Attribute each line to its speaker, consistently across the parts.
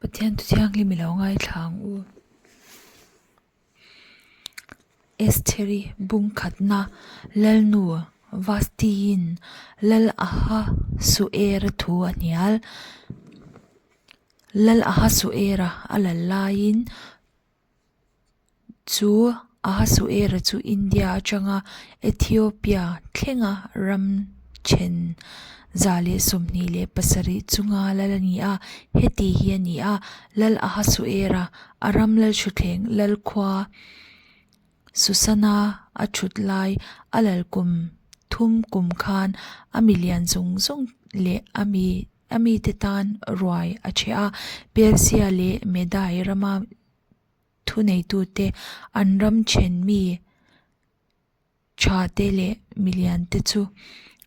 Speaker 1: Pathian thu thianghlim i lo ngaithla ang u. Estheri bungkhatna Lalnu Vastiin Lal Ahasuera thu a hnial. Lal Ahasuera a lal laiin Chu Ahasuera chu India atanga Ethiopia thlenga ram then 127 chunga lal a ni a. Heti hi a ni a, Lal Ahasuera a ram lalthutthleng lalkhua Susana a thut lai a lal kum thum kum khan a milian zawng zawng leh a mi a mite tan ruai a chhe a. Persia leh Medai rama Thuneitute, an ram then mi tha te leh milian te chu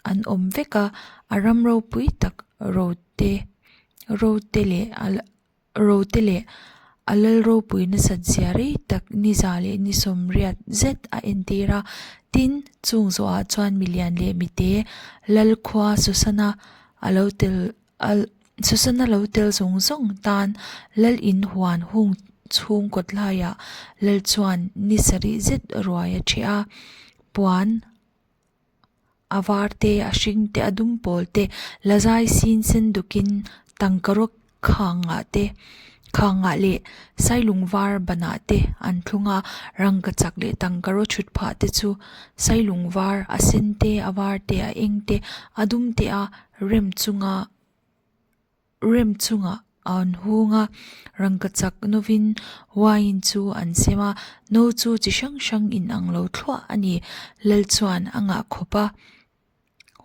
Speaker 1: an awm vek a, a ram ropui tak ro te ro te leh ro te leh a lal ropui nasat zia rei tak ni za leh ni sawmriat zet a entir a. Tin, chung zawhah chuan milian leh mite lal khua Susana a lo tel A Susana lo tel zawng zawng tan lal in huan hung chhung kawt laiah lal chuan ni sarih zet ruai a ṭheh a, puan a var te, a hring te, a dum pawl te, la zai sin sen dukin tangkaraw khangah te khangah leh sailung var banah te an thlung a, rangkachak leh tangkaraw thut phah te chu sailung var a sen te, a var te, a eng te, a dum te a rem chunga rem chungah an hung a, rangkachak novin wine chu an sem a, no chu chi hrang hrang in ang lo thluah a ni. Lal chuan a ngah khawp a,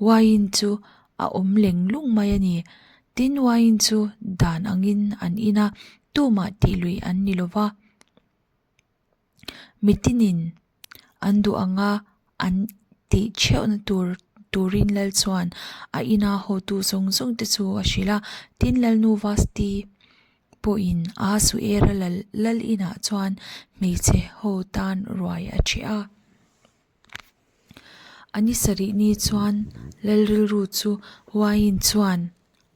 Speaker 1: wine chu a awm leng lung mai a ni. Tin, wine chu dan angin an in a, tumah tih luih an ni lo va. Mitinin an duh anga an tih theuhna tur turin lal chuan a ina hotu zawng zawng te chu a hrilh a. Tin, Lalnu Vasti pawhin Ahasuera lal lal inah chuan hmeichhe ho tan ruai a ṭheh a. A ni sarih ni chuan lal rilru chu wine chuan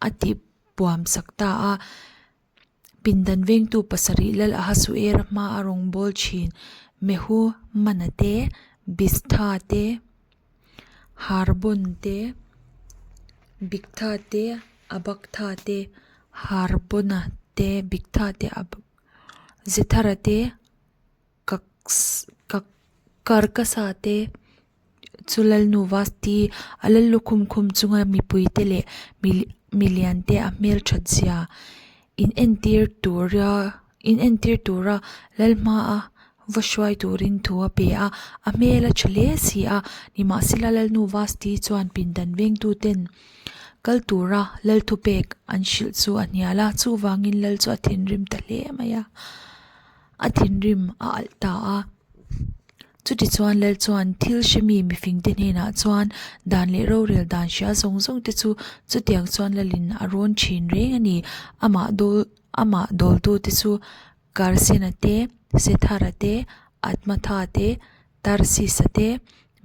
Speaker 1: a ti puam sak ta a. Pindan vengtu pasarih lal Ahasuera hma a rawn bawl thin. Mehumana te, Biztha te, Harbon te, Bigtha te, Abaktha te, Harbona te, Bigtha te, Zethara te, Karkasa te chu Lalnu Vasti a lal lukhum khum chunga mipuite leh miliante a hmelthat zia in entir tura in entir tura lal hmaa va hruai turin thu a pe a, a hmel a tha hle si a, nimahsela Lalnu Vasti chuan pindan vengtuten kal tura lal thupek an hrilh chu a hnial a, chuvangin lal chu a thinrim ta hle mai a. A thinrim a alh ta a. Chutichuan Lal chuan thil hremi mifingte hnenah chuan dan leh rorel dan hria zawng zawng te chu chutiang chuan Lalin a rawn thin reng a ni. Amah dawl amah dawltute chu Karsena te, Sethara te, Atmatha te, Tarsisa te,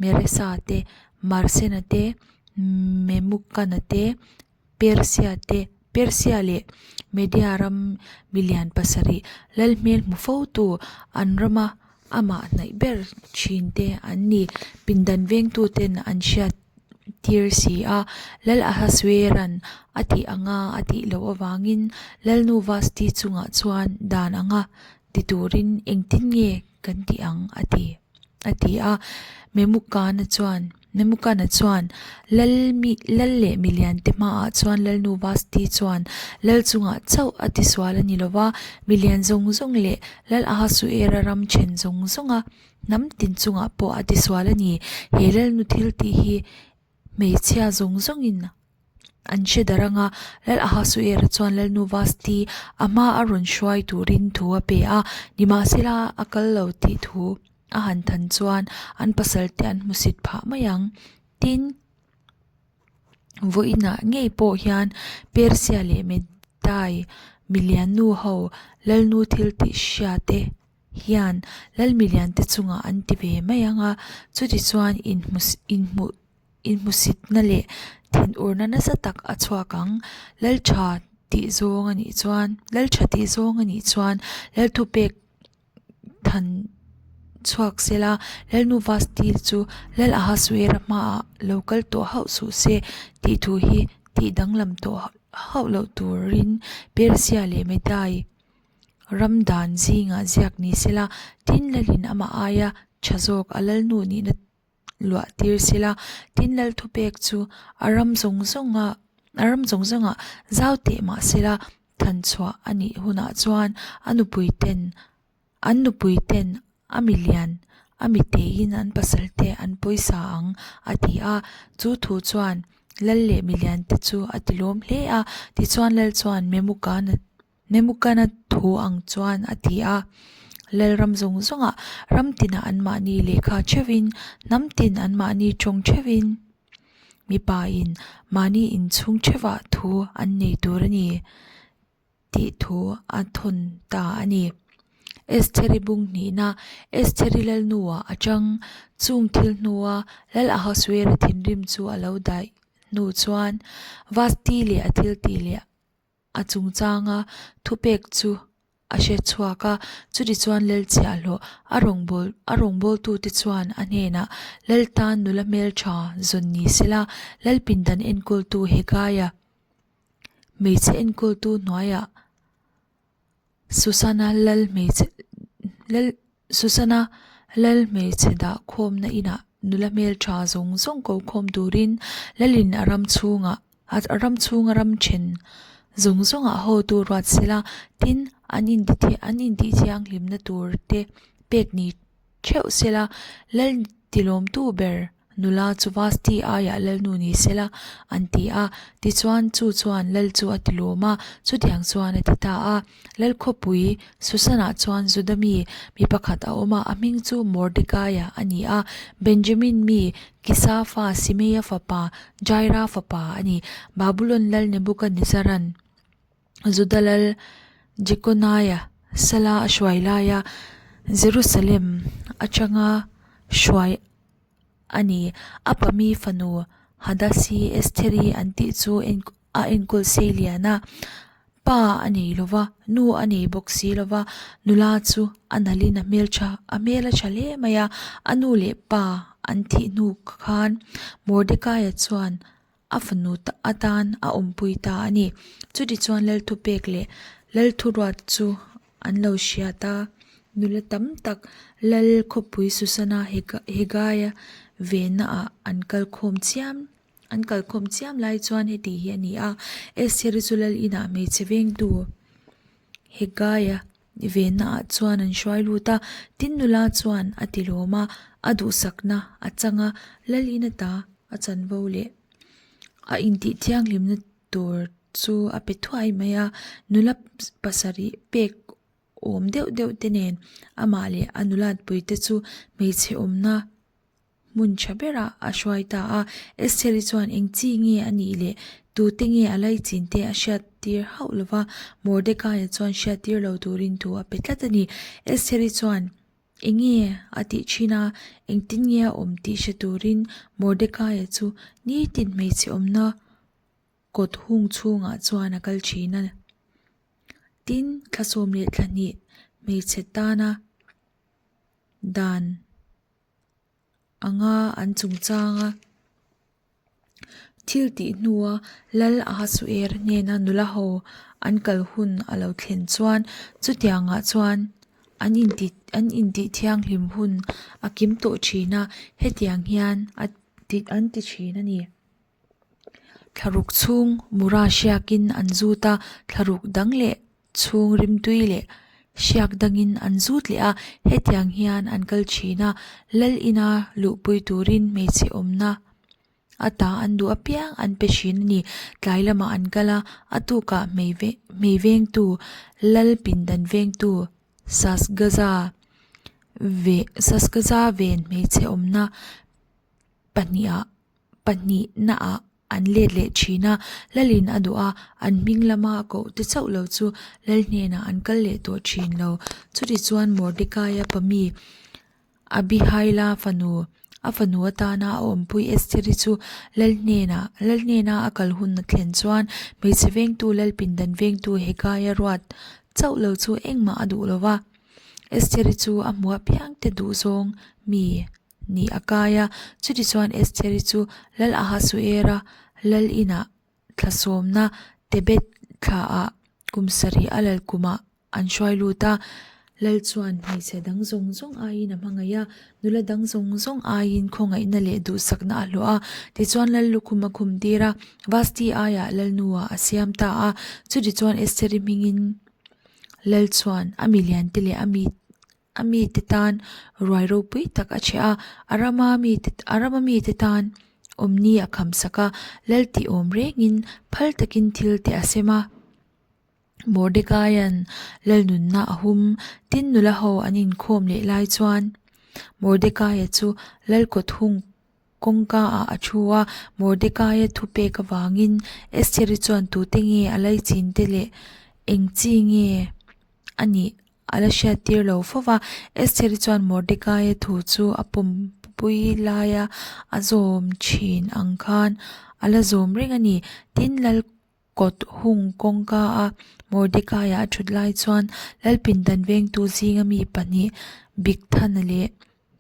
Speaker 1: Meresa te, Marsena te, Memukana te, Persia te, Persia leh Media ram milian pasarih lal hmel hmu fo tu an rama amah hnaih ber thin te an ni. Pindan vengtu ten an hriat tir si a, Lal Ahasueran a tih anga a tih loh avangin Lalnu Vasti chungah chuan dan anga ti turin engtin nge kan tih ang a ti a ti a. Memukana chuan Memukana chuan Lal mi Lal leh milian te hmaah chuan Lalnu Vasti chuan Lal chungah chauh a tisual a ni lo va, milian zawng zawng leh Lal Ahasuera ram then zawng zawnga hnam tin chungah pawh a tisual a ni. He Lalnu thil tih hi hmeichhia zawng zawngin an hre darh ang a, Lal Ahasuera chuan Lalnu Vasti a hma a rawn hruai turin thu a pe a, nimahsela a kal lo tih thu a han than chuan an pasal te an hmusit phah mai ang. Tin, vawiinah ngei pawh hian Persia leh Medai miliannu ho Lalnu thil tih hria te hian Lal milian te chungah an ti ve mai ang a, chutichuan inhmu inhmusitna leh thinurna nasa tak a chhuak ang. Lal tha. tih zawng a nih chuan lal tha tih zawng a nih chuan lal thupek than chhuak sela Lalnu Vasti chu Lal Ahasuera hmaah lo kal tawh hauh suh se tih thu hi tih danglam tawh hauh loh turin Persia leh Medai ram dan zingah ziak ni sela tin Lalin amah aia tha zawk a Lalnu nihna luah tir sela tin Lal thupek chu a ram zawng zawngah a ram zawng zawngah zau teh mah sela than chhuah a nih hunah chuan a nupui ten an nupui ten a milian a miteiin an pasal te an pawisa ang a ti a chu thu chuan Lal leh milian te chu a ti lawm hle a tichuan Lal chuan Memukana Memukana thu ang chuan a ti a Lalram zawng zawngah ram tinah anmahni lehkha theuhin hnam tin anmahni tawng theuhin mipa in mahni inchhung theuhah thu an nei tur a ni tih thu a thawn ta a ni. Estheri bung hnihna Estheri Lalnuah a chang chung thil hnua Lal Ahasuera thinrim chu a lo daih hnu chuan Vasti leh a thiltih leh a chungchanga thupek chu a hre chhuak a, chutichuan Lal chhiahhlawh a rawngbâwl a rawngbâwltute chuan a hnênah Lal tân nula hmelṭha zawn ni sela, Lal pindan enkawltu Hegaia hmeichhe enkawltu hnuaiah Susana Lal hmeichhe Lal Susana Lal hmeichhe dah khawmna inah nula hmelṭha zawng zawng ko khawm turin Lalin a ram chhungah a ram chhunga ram then zawng zawngah hotu ruat sela tin an intih an intih thianghlimna tur te pek ni theuh sela Lal tilawmtu ber Nula chu Vasti aiah Lalnu ni sela an ti a, tichuan chu chuan Lal chu a ti lawm a, chutiang chuan a ti ta a. Lal khawpui Susanah chuan Juda mi mi pakhat a awm a, a hming chu Mordekaia a ni a, Benjamin mi Kisa fa Simeia fapa Jaira fapa a ni. Babulon Lal Nebukadnezaran Juda Lal Jekonaia sala a hruai laia Jerusalem atanga hruai a ni. A pami fanu Hadasi Estheri an tih chu a enkawl sei lian a, pa a nei lo va, nu a nei bawk si lo va, nula chu a nalhin a hmeltha a hmel a tha hle mai a, a nu leh pa an thih hnu khan Mordekaia chuan a fanu atan a awmpui ta a ni. Chutichuan Lalthupek leh Lalthuruat chu an lo hriat a, nula tam tak Lal khawpui Susana Hegaia vennaah an kal khawm chiam an kal khawm chiam lai chuan heti hi a ni a, Estheri chu Lal inah hmeichhe vengtu Hegaia vennaah chuan an hruai lut a, tin nula chuan a ti lawm a, a duhsakna a chang a, Lal in ata a chanvo leh a intih thianghlimna tur chu a pe thuai mai a, nula pasarih pek awm deuh deuh te nen amah leh a nulat pui te chu hmeichhe awmna hmun tha berah a hruai ta a. Estheri chuan eng chi nge a nih leh tute nge a laichin te a hriat tir hauh lo va, Mordekaia chuan hriat tir lo turin thu a pe tlat a ni. Estheri chuan eng nge a tih thin a, engtin nge a awm tih hre turin Mordekaia chu nitin hmeichhe awmna kawt hung chhungah chuan a kal thin a. Tin, thla sawm leh thla hnih hmeichhe tana dan anga an chungchanga thil tih hnua Lal Ahasuer hnena nula ho an kal hun a lo thlen chuan chutiangah chuan an inti an intih thianghlim hun a kim tawh thin a, hetiang hian a ti an ti thin a ni. Thlaruk chhung mura hriakin an zut a, thlaruk dang leh chhung rimtui leh hriak dangin an zut leh a, hetiang hian an kal thin a, Lal ina luhpui turin hmeichhe awmna ata an duh apiang an pe thin a ni. Tlai lamah an kal a, a tukah hmei vengtu Lal pindan vengtu Sasgaza ve Sasgaza ven hmeichhe awmna pahnihah pahnihnaah an let leh thin a, Lalin a duh a, an hming lama a koh te chauh lo chu Lal hnenah an kal leh tawh thin lo. Chutichuan Mordekaia pami Abihaila fanu A fanu atana a awmpui Estheri chu lal hnenah lal hnena a kal hun a thlen chuan hmeichhe vengtu lal pindan vengtu Hegaia ruat chauh lo chu engmah a duh lo va. Estheri chu a hmu apiangte duhzawng mi nih a kai a. Chutichuan Estheri chu Lal Ahasuera lal inah thla sawmna Tebet thlaah kum sarih a lal kumah an hruai lut a. Lal chuan hmeichhe dang zawng zawng aiin a hmangaih a, nula dang zawng zawng aiin khawngaihna leh duhsakna a hlawh a. Tichuan Lal lukhum a khum tir a, Vasti aiah Lalnu-ah a siam ta a. Chutichuan Estheri hmingin Lal chuan a miliante leh a mi a mite tan ruai ropui tak a chhe a, a rama mite a rama mite tan awmni a kham sak a, lal tih awm rengin phal takin thil te a sem a. Mordecaia'n lal nunna a hum, tin nula ho an inkhawm leh lai chuan Mordecai-a chu lal kawt hung kawngka ah a thu a, Mordecai-a thupek avangin Estheri chuan tute nge a laichin te leh eng chi nge a nih A la hriattir lo fo va, Estheri chuan Mordekaia thu chu a pawmpui laia a zawm thin ang khan a la zawm reng a ni. Tin, lal kawt hung kawngka a Mordekaia a thut lai chuan lal pindan vengtu zinga mi pahnih Bigthana leh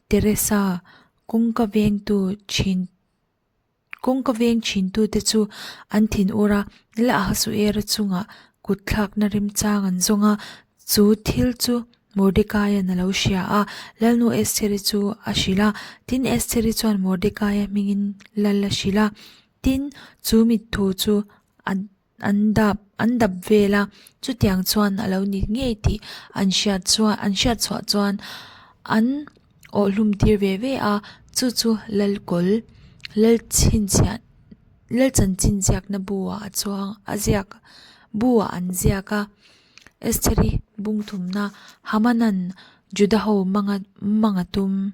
Speaker 1: Teresa kawngka vengtu thin Kawngka veng thintute chu an thin ur a, Lal Ahasuera chungah kut thlakna remchang an zawng a, chu thil chu Mordecai-a'n a lo hria a, Lalnu Estheri chu a hrilh a. Tin, Estheri chuan Mordecai-a hmingin Lal a hrilh a, tin, chu mitthu chu a an dap an dap vel a, chutiang chuan a lo ni ngei tih an hriat chuan an hriat chhuah chuan an awh hlum tir ve ve a, chu chu Lalkawl Lal chhinchhiah Lal chanchin ziakna bu ah a chuang a ziak bu ah an ziak a, Estheri bung thumna Hamanan Juda ho manga manga tum.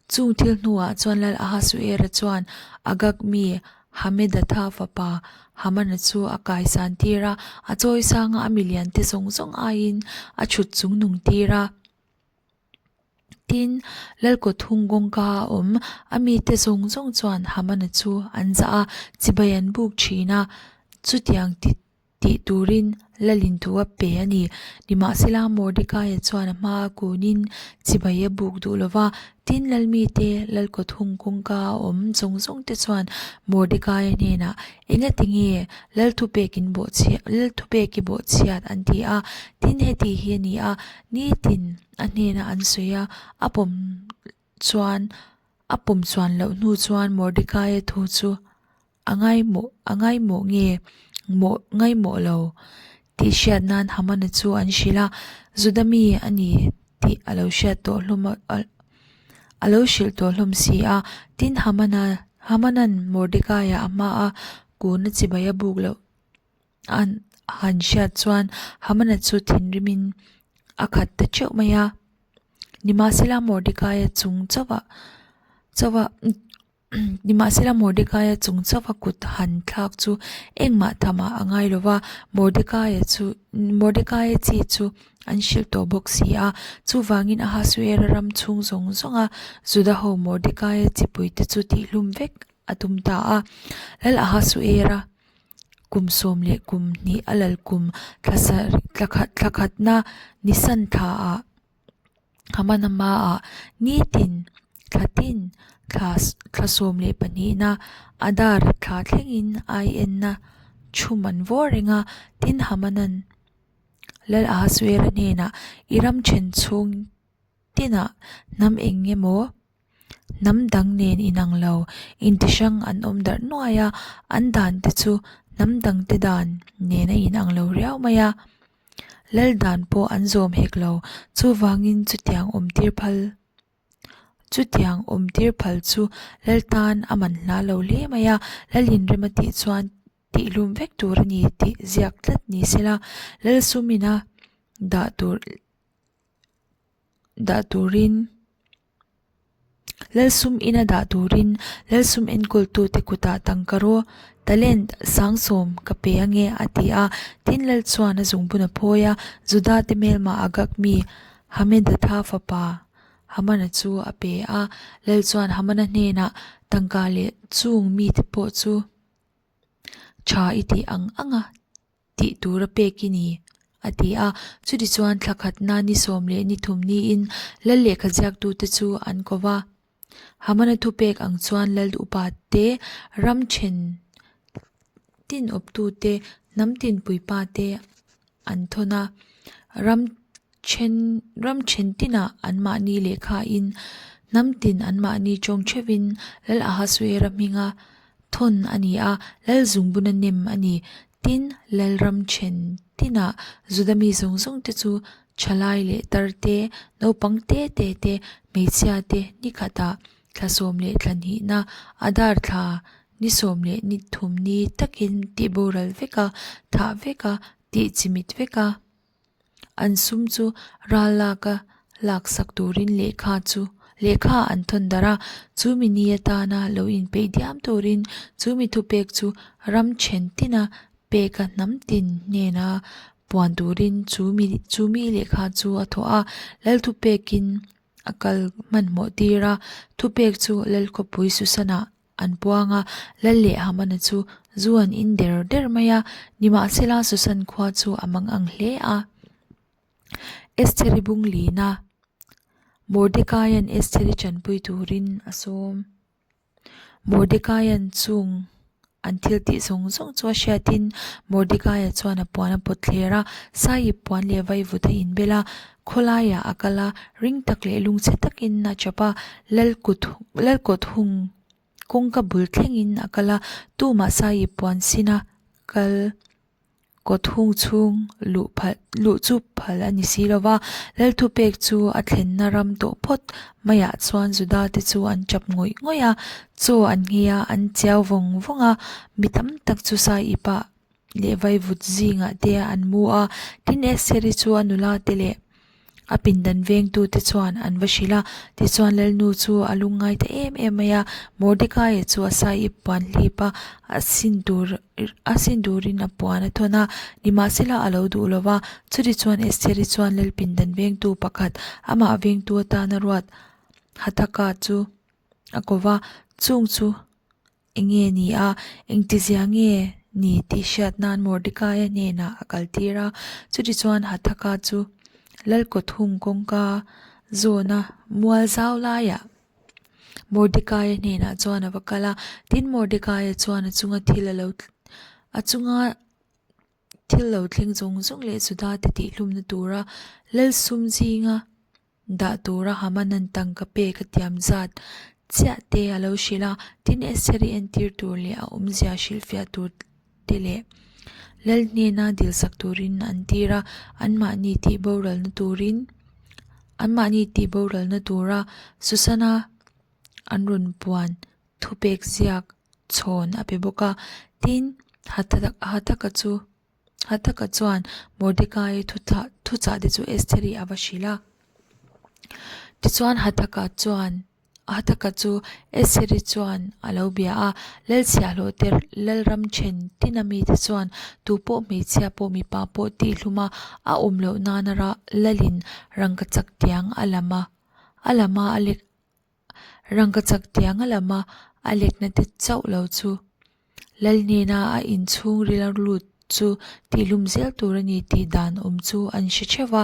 Speaker 1: Chung thil hnuah chuan Lal Ahasuera chuan Agag mi Hamedatha fapa Hamana chu a kaisan tir a, a chawi sanga a miliante zawng zawng aiin a chhut chung nung tir a. Tin, Lal kawthung kawngka a awm a mite zawng zawng chuan Hamana chu an zah a, chibai an buk thin a, chutiang ti Tih turin Lalin thu a pe a ni. Nimahsela, Mordekaia chuan a hmaa kunin chibai a buk duh lo va. Tin, Lalmite, Lalkawthung kawngka a awm zawng zawng te chuan Mordekaia hnenah, Engati nge Lal thupek in bawhchhiat, Lal thupek i bawhchhiat? an ti a. Tin, heti hi a ni a, nitin a hnena an sawi a, a pawm chuan a pawm chuan loh hnu chuan Mordekaia thu chu a ngaimawh a ngaimawh nge mawh ngaimawh lo tih hriat nan Hamana chu an hrilh a, Juda mi a ni tih a lo hriat tawh hlawm a a lo hrilh tawh hlawm si a. Tin, Hamana Hamanan Mordekaia a hmaa kun a chibai a buk loh a han hriat chuan Hamana chu thinrimin a khat ta teuh mai a. Nimahsela Mordekaia chung chauhah chauhah Nimahsela Mordekaia chung chauha kut han thlak chu engmah thamah a ngai lo va, Mordekaia chu Mordekaia chi chu an hrilh tawh bawk si a. Chuvangin Ahasuera ram chhung zawng zawnga Juda ho Mordekaia chipuite chu tihhlum vek a tum ta a. Lal Ahasuera kum sawm leh kum hnih a lal kum thla sarih thla khatna Nisan thlaah Hamana hmaah nitin thla tin thla thla sawm leh pahnihna Adar thla thlengin ai enna chhum an vawr reng a, tin Hamanan Lal Ahasuera hnenah i ram then chhung tinah hnam eng emaw Hnam dang nen inang lo, intihrang an awm darh nuai a, an dan te chu hnam dang te dan nen a inang lo riau mai a. Lal dan pawh an zawm hek lo, chuvangin chutiang awm tir phal chutiang awm tir phal chu lal tan a man hla lo hle mai a, lal inrem a tih chuan tihlum vek tur a ni tih ziak tlat ni sela, lal sum ina dah tur dah turin Lalsum ina dah turin Lalsum enkawltute kutah tangkaraw talent sangsawm ka pe ange a ti a. Tin, Lal chuan a zungbun a phawi a, Juda te hmelma Agag mi Hamedatha fapa. Hamana chu a pe a. Lal chuan Hamana hnenah, Tangka leh chung mite pawh chu tha i tih ang ang a tih tura pek i ni, a ti a. Chutichuan thla khatna ni 13 niin lal lehkha ziaktute chu an ko va. Hamana thupek ang chuan lal upa te, ram then tin awptu te, hnam tin puipa te an thawn a. Ram then ram then tinah anmahni lehkhain hnam tin anmahni tawng theuhin Lal Ahasuera hminga thawn a ni a, Lal zungbuna nem a ni. Tin, Lal ram then tinah Juda mi zawng zawng te chu Thalai leh tar te, naupang te te te, hmeichhia te ni khatah thla sawm leh thla hnihna Adar thla ni 13 ni takin tih boral vek a, thah vek a, tih chimit vek a. An sum chu ral laka laksak turin lehkha chu lehkha an thawn darh a, chu mi ni atana lo inpeih diam turin chu mi thupek chu ram then tina peka hnam tin hnena Puan turin chu mi chu mi lehkha chu a thawh a, lal thupekin a kal hmanhmawh tir a, thupek chu lal khawpui Susan-ah an puang a, lal leh Hamana chu zu an in der der mai a, nimahsela Susan khua chu a mang ang hle a. Estheri bung lina Mordecai-a'n Estheri tanpui turin a sawm. Mordecai-a'n chung an thil tih zawng zawng chu a hriatin Mordecai-a chuan a puan a pawt thler a, Saiip puan leh vaivut a inbel a, khawlaiah a kal a, ring tak leh lungchhe takin a chap a, lal kut lal kawt hung kawngka bul thlengin a kal a, tumah Saiip puan sina kal Kawt hung chhung luh phal luh chu phal a ni si lo va, Lal thupek chu a thlenna ram tawh phawt maiah chuan Juda te chu an tap ngawih ngawih a, chaw an nghei a, an chiau vawng vawng a, mi tam tak chu Saiipah leh vaivut zingah te an mu a, tin Estheri chu a nula te leh A pindan vengtute chuan an va hrilh a, tichuan Lalnu chu a lungngai ta em em mai a, Mordekaia chu a saiip puan hlip a, a sin tur a sin turin a puan a thawn a, nimahsela a lo duh lo va, chutichuan Estheri chuan Lal pindan vengtu pakhat amah vengtu atana ruat Hathaka chu a ko va, chung chu Enge ni a, engtizia nge ni tih hriat nan Mordekaia hnenah a kaltir a. Chutichuan Hathaka chu Lalkawthung kawngka zawna mual zau laiah Mordekaia hnenah chuan a va kal a. Tin, Mordekaia chuan a chunga thil a lo a chunga thil lo thleng zawng zawng leh Judate tihhlumna tura Lal sum zinga Dah tura Hamanan tangka pek a tiam zat chiah te a lo hrilh a, tin Estheri entir tur leh a awmzia hrilhfiah tur te leh Lal hnena dilsak turin an tir a, anmahni tih boralna turin anmahni tih boralna tura Susana an rawn puan thupek ziak chhawn a pe bawk a, tin Hathaka chu Hathaka chuan Mordecai thuchah thuchah te chu Estheri a va hrilh a. Tichuan Hathaka chuan Hathaka chu Estheri chuan a lo bia a, Lal chhiahhlawh te Lalram then tina mite chuan tupawh hmeichhia pawh mipa pawh tihhlum a a awm loh nana ra Lalin rangkachak tiang a lam a a lam a a lek Rangkachak tiang a lam a a lekna te chauh lo chu Lal hnena a inchhung rila lut chu tihlum zel tur a ni tih dan awm chu an hre theuh va,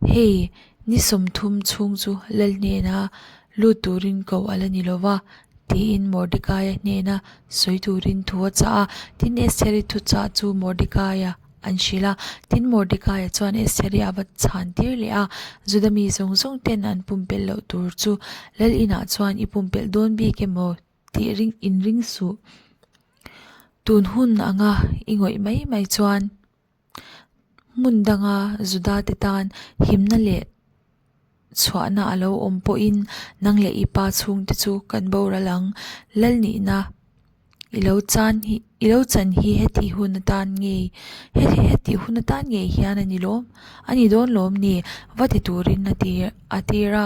Speaker 1: hei ni 30 chhung chu Lal hnena lut turin koh a la ni lo va, tiin Mordekaia hnena sawi turin thu a chah a. Tin, Estheri thuchah chu Mordekaia an hrilh a. Tin, Mordekaia chuan Estheri a va chhan tir leh a, Juda mi zawng zawng ten an pumpelh loh tur chu Lal inah chuan i pumpelh dawn bik emaw tih ring inring suh. Tun hun anga i ngawih mai mai chuan hmun danga Juda te tan himna leh chhuahna a lo awm pawhin nang leh i pa chhungte chu kan boral ang. Lal nihna i lo chan hi i lo chan hi hetih hun atan ngei hetih hun atan ngei hian a ni lawm a ni dawn lawm ni va ti turin a ti a tir a.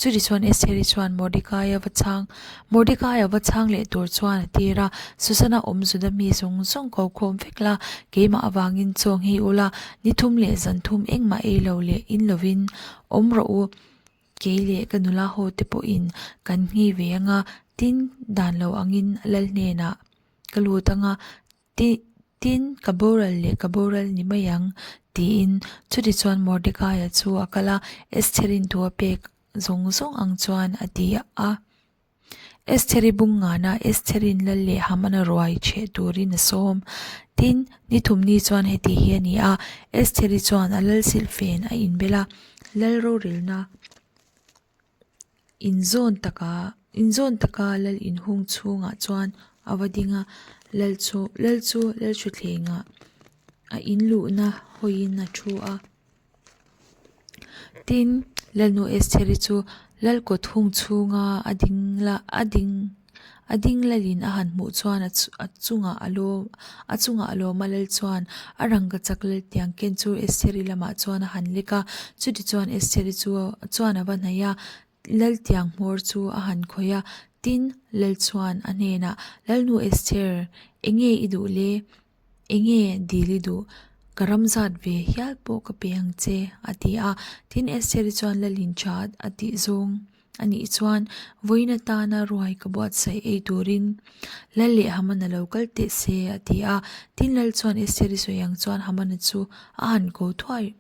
Speaker 1: Chutichuan chuan Estheri chuan Mordekaia va chhang Mordekaia va chhang leh tur chuan a tir a, Susana awm Juda mi zawng zawng ko khawm vek la, keimah avangin chaw nghei ula, ni thum leh zan thum engmah ei lo leh in lovin awm rawh u. Kei leh ka nula hote pawhin kan nghei ve ang a, tin, dan lo angin lal hnenah ka lut ang a, tin, ka boral leh ka boral ni mai ang, tiin. Chutichuan Mordekaia chu a kal a, Estherin thu a pek zawng zawng ang chuan a ti a. Estheri bung ngana Estherin lal leh Hamana ruai cheh turin a sawm. Tin, ni thumni chuan heti hi a ni a, Estheri chuan a lal silhfen a inbel a, lal rorelna inzawn taka inzawn taka lal inhung chhungah chuan a va ding a, lal chu lal chu lal thutthlengah a inluhna hawiin a thu a. Tin, Lalnu Estheri chu lal kawt hung chhunga a ding la a ding a ding lalin a han hmuh chuan a a chungah a lawm a chungah a lawm a lal chuan a rangkachak lal tiang ken chu Estheri lamah chuan a han lek a. Chutichuan Estheri chu chuan a va hnaih a, lal tiang hmawr chu a han khawih a. Tin, lal chuan a hnenah, Lalnu Esther, enge i duh le? Enge dil i duh? Ka ram zat ve hial pawh ka pe ang che, a ti a. Tin, Estheri chuan Lalin tha a tih zawng a nih chuan vawiin atana ruai ka buatsaih ei turin Lal leh Hamana lo kal teh se, a ti a. Tin, Lal chuan Estheri sawi ang chuan Hamana chu a han ko thuai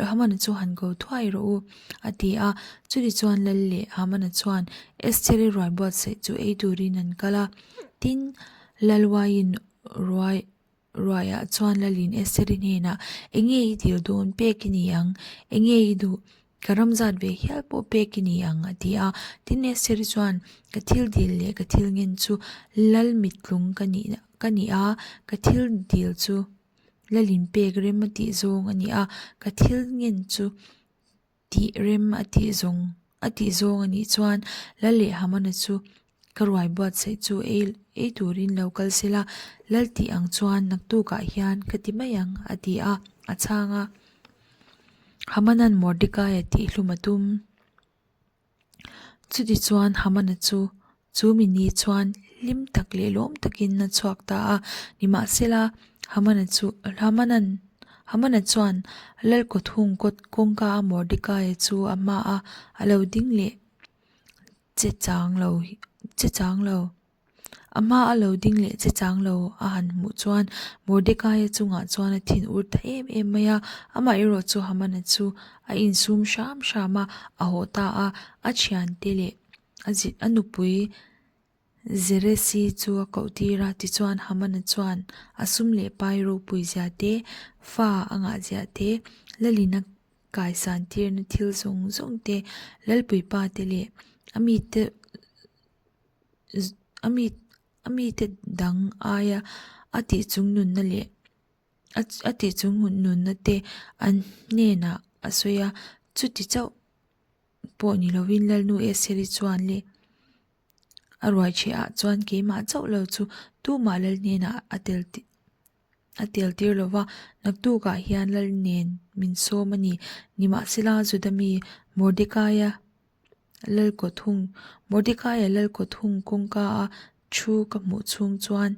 Speaker 1: Hamana chu han ko thuai rawh u, a ti a. Chutichuan Lal leh Hamana chuan Estheri ruai buatsaih chu ei turin an kal a. Tin, Lalwaiin ruai ruaiah chuan Lalin Estheri hnenah, Enge i dil dawn pek i ni ang? Enge i duh? Ka ram zat ve hial pawh pek i ni ang, a ti a. Tin, Estheri chuan, Ka thil dil leh ka thil ngen chu Lal mittlung ka nih ka ni a, ka thil dil chu Lalin pek rem a tih zawng a ni a, ka thil ngen chu Tih rem a tih zawng a tih zawng a nih chuan Lal leh Hamana chu ka ruai buatsaih chu ei ei turin lo kal se la, Lal tih ang chuan naktukah hian ka ti mai ang a ti a, a chhang a. Hamanan Mordekaia tih hlum a tum. Chutichuan Hamana chu Chu mi ni chuan hlim tak leh lawm takin a chhuak ta a, nimahsela Hamana chu Hamanan Hamana chuan lal kawthung kawt kawngka a Mordekaia chu a hma a, a lo ding leh che chang lo che chang lo. A hma a lo ding leh che chang lo a han hmuh chuan Mordekaia chungah chuan a thin ur ta em em mai a, amaherawh chu Hamana chu a insum hram hram a, a haw ta a, a thiante leh A zi a nupui Zeresi chu a koh tir a, tichuan Hamana chuan a sum leh pai ropui zia te, fa a ngah zia te, Lalin a kaisan tirna thil zawng zawng te, Lalpuipa te leh a mite a mi a mite dang aia a tih chung nunna leh a tih chung nunna te an hnenah a sawi a, chuti chauh. pawh ni lovin Lalnu Estheri chuan leh a ruai chhe ah chuan keimah chauh lo chu tumah Lal hnenah a tel a tel tir lo va, naktukah hian Lal nen min sawm a ni. Nimahsela Juda mi Mordekaia Lal kawt hung Mordekaia Lal kawt hung kawngka a Thu ka hmuh chhung chuan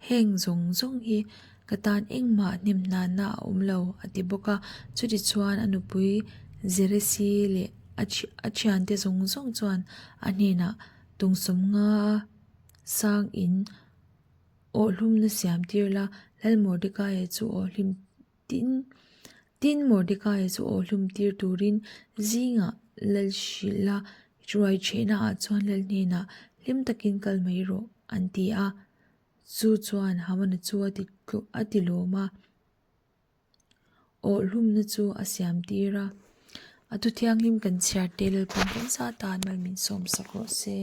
Speaker 1: heng zawng zawng hi ka tan engmah hnem hnanna a awm lo a ti bawk a. Chutichuan a nupui Zeresi leh a a thiante zawng zawng chuan a hnenah tungsawm nga sang in awhhlumna siam tir la, Lal Mordekaia chu awhhlim Tin, tin Mordekaia chu awhhlum tir turin zingah lal hrilh a, ruai chhehna ah chuan lal hnenah hlim takin kal mai rawh an ti a. Chu chuan Hamana chu a ti a ti lawm a, awhhlumna chu a siam tir a. A thu thianghlim kan chhiar te Lalpan kan zat a, mal min sawmsak rawh se.